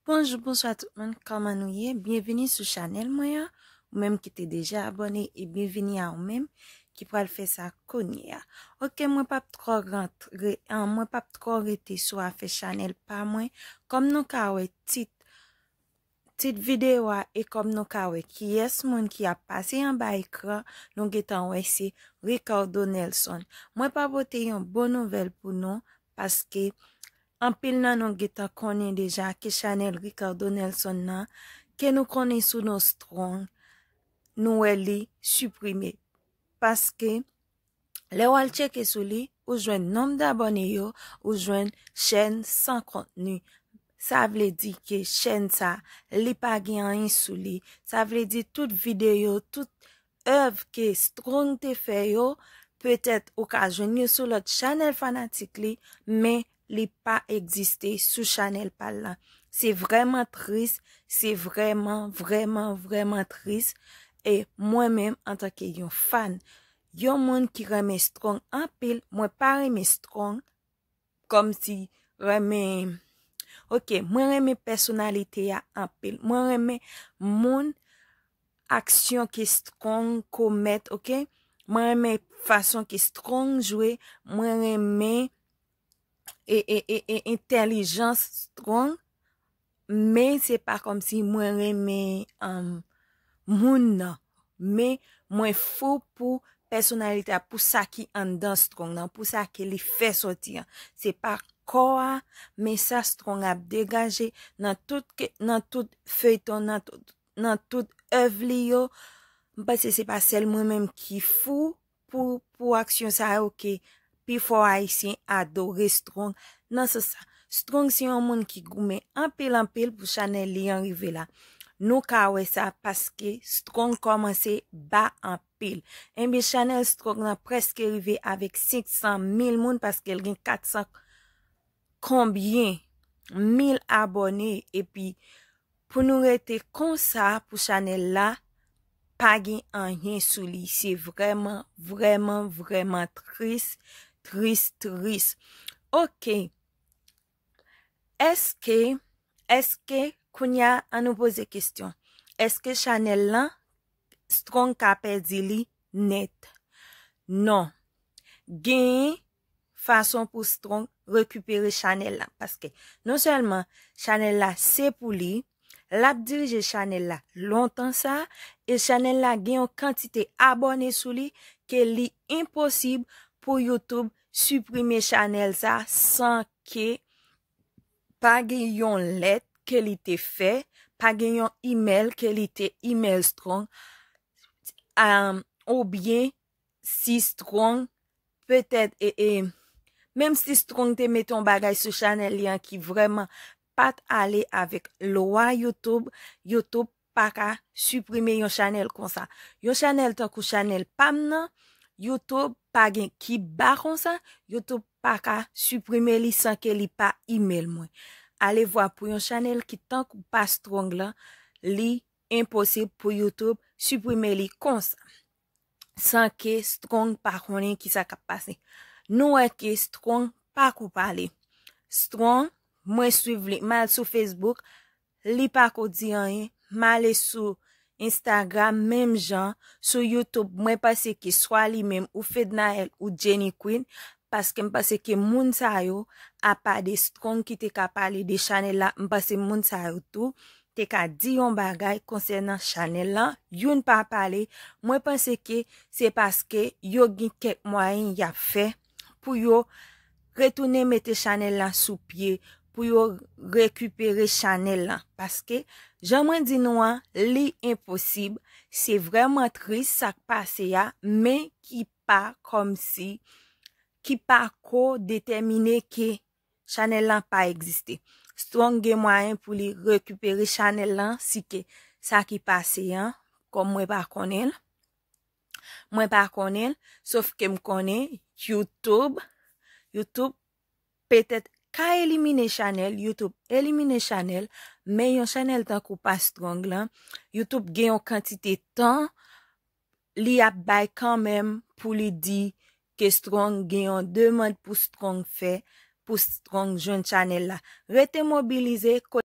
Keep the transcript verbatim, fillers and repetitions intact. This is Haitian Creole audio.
Bonjou, bonswa tout moun, kòman nou ye? Byenvini sou chanèl mwen an. Ou menm ki te deja abòne, e byenvini a ou menm ki pral fè sa kounye a. Ok, mwen p ap twò rantre, an, mwen p ap twò rete sou afè chanèl pa mwen. Kòm nou ka wè tit, tit videyo a e kòm nou ka wè kiyès moun ki ap pase anba ekran, nou gentan wè se Ricardo Nelson. Mwen pa pote yon bon nouvèl pou nou, paske anpil nan nou gentan konnen deja ke chanèl Ricardo Nelson nan, ke nou konnen sou non Strong, nou wè li siprime. Paske lè w al tcheke sou li, ou jwenn nonb dabòne yo, ou jwenn chèn san kontni. Sa vle di ke chèn sa, li pa gen anyen sou li. Sa vle di tout videyo, tout èv ke Strong te fè yo, petèt ou ka jwenn yo sou lòt chanèl fanatik li, men li pa egziste sou chanèl pa l lan. Se vrèman tris, se vrèman, vrèman, vrèman tris. E mwen menm, antanke yon fan, yon moun ki renmen Strong anpil, mwen pa renmen Strong kòmsi renmen, ok, mwen renmen pèsonalite a anpil. Mwen renmen moun, aksyon ke Strong komèt, ok? Mwen renmen fason ke Strong jwe, mwen renmen e, e, e, e entèlijans Strong, men se pa kòmsi mwen renmen, um, moun nan. Men mwen fou pou pèsonalite a, pou sa ki anndan Strong nan, pou sa ke li fè sòti an. Se pa kò a, men sa Strong ap degaje nan tout ke, nan tout feyton, nan tout, nan tout èv li yo. M panse se pa sèl mwen menm ki fou pou, pou aksyon sa yo ke pifò Ayisyen adore Strong. Nan sans sa, Strong se yon moun ki goumen anpil, anpil pou chanèl li an rive la. Nou ka wè sa paske Strong kòmanse ba anpil. Ebyen, chanèl Strong nan prèske rive avèk senk san mil moun paske l gen kat san konbyen mil abòne. Epi, pou nou rete konsa pou chanèl la, pa gen anyen sou li. Se vrèman, vrèman, vrèman tris, tris, tris. Ok. Èske, èske, kounye a, an nou poze kesyon. Èske chanèl lan, Strong ka pèdi li nèt? Non. Gen fason pou Strong rekipere chanèl la. Paske non sèlman chanèl la se pou li, l ap dirije chanèl la lontan sa, e chanèl la gen yon kantite abòne sou li ke li enposib pou YouTube siprime chanèl sa san ke pa gen yon lèt ke li te fè, pa gen yon email ke li te email Strong, um, oubyen si Strong, petèt, e, e, menm si Strong te mete yon bagay sou chanèl li an ki vrèman pa t ale avèk lwa YouTube, YouTube pa ka siprime yon chanèl konsa. Yon chanèl tankou chanèl pa m nan, YouTube pa gen ki ba konsa, YouTube pa ka siprime li san ke li pa email mwen. Alevwa pou yon chanèl ki tankou pa Strong lan, li enposib pou YouTube siprime li konsa, san ke Strong pa konnen ki sa k ap pase. Nou wè ke Strong pa ko pale. Strong, mwen swiv li, m al sou Facebook, li pa ko di anyen. M ale sou Instagram, menm jan, sou YouTube, mwen panse ke swa li menm, ou Fednaelle, ou Jenny Queen, paske m panse ke moun sa yo, apa de Strong ki te ka pale de chanèl la, m panse moun sa yo tou te ka di yon bagay konsènan chanèl lan, youn pa pale. Mwen panse ke se paske yo gen kèk mwayen y ap fè pou yo retounen mete chanèl lan sou pye, pou yo rekipere chanèl lan. Paske, jan mwen di nou an, li enposib. Se vrèman tris sa k pase a, men ki pa kòmsi, ki pa ko detèmine ke chanèl lan pa egziste. Strong gen mwayen pou li rekipere chanèl lan, si ke sa ki pase an, kòm mwen pa konnen l. Mwen pa konnen l, sof ke m konnen YouTube, YouTube petèt ka elimine chanèl, YouTube elimine chanèl, men yon chanèl tankou pa Strong lan, YouTube gen yon kantite tan li ap bay kanmenm pou li di ke Strong gen yon demann pou Strong fè, pou Strong jwenn chanèl la. Rete mobilize,